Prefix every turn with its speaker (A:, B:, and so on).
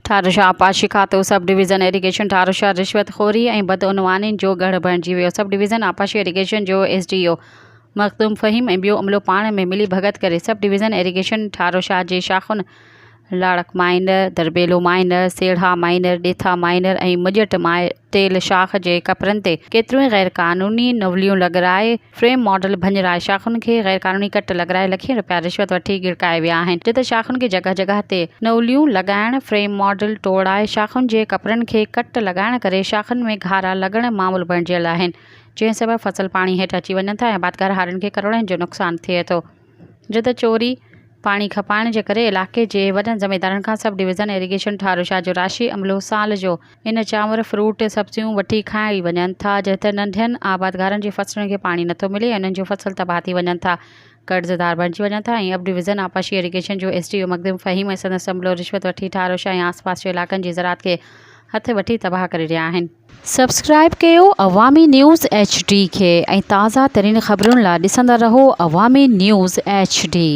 A: ٺاروشاه آبپاشي کاتو sub division irrigation Tharushah رشوت خوري ۽ بدعنوانين جو ڳڙهه بڻجي ويو سب ڊويزن آبپاشي ايريگيشن جو S D O Makhdoom Faheem ۽ ٻيو عملو پاڻ ۾ ملي ڀڳت ڪري سب ڊويزن ايريگيشن ٺاروشاه جي شاخن Larak minor, Darbelo minor, Sehra minor, Detha minor ۽ Majith Matel شاخ جي ڪپرن تي ڪيتريون ئي غير قانوني نوليون لڳرائي فريم ماڊل ڀڃرائي شاخن کي غير قانوني ڪٽ لڳرائي لکين رپيا رشوت وٺي ڳڙڪائي ويا آهن جتي شاخن کي جڳهه جڳهه تي نوليون لڳائڻ فريم ماڊل ٽوڙائي شاخن جي ڪپرن کي ڪٽ لڳائڻ ڪري شاخن ۾ گهارا لڳڻ معمول بڻجيل آهن جنهن سبب فصل پاڻي هيٺ اچي وڃن ٿا ۽ آبادگار هارين کي ڪروڙين جو نقصان ٿئي ٿو جتي چوري پاڻي کپائڻ جي ڪري علائقي جي وڏن زميندارن کان سب ڊويزن ايريگيشن ٺاروشاهه جو راشي عملو سال جو ان چانور، فروٽ، سبزيون وٺي کائي وڃن ٿا جنهن تي ننڍين آبادگارن جي فصلن کي پاڻي نٿو ملي ۽ انهن جو فصل تباهه ٿي وڃن ٿا قرضدار بڻجي وڃن ٿا ۽ اپ ڊويزن آبپاشي ايريگيشن جو S D O Makhdoom Fahim ۽ سندس عملو رشوت وٺي ٺاروشاهه ۽ آس پاس جي علائقن جي زراعت کي هٿ وٺي تباهه ڪري رهيا آهن. سبسڪرائيب ڪيو عوامي نيوز ايڇ ڊي کي ۽ تازه ترين خبرن لا ڏسندا رهو عوامي نيوز ايڇ ڊي.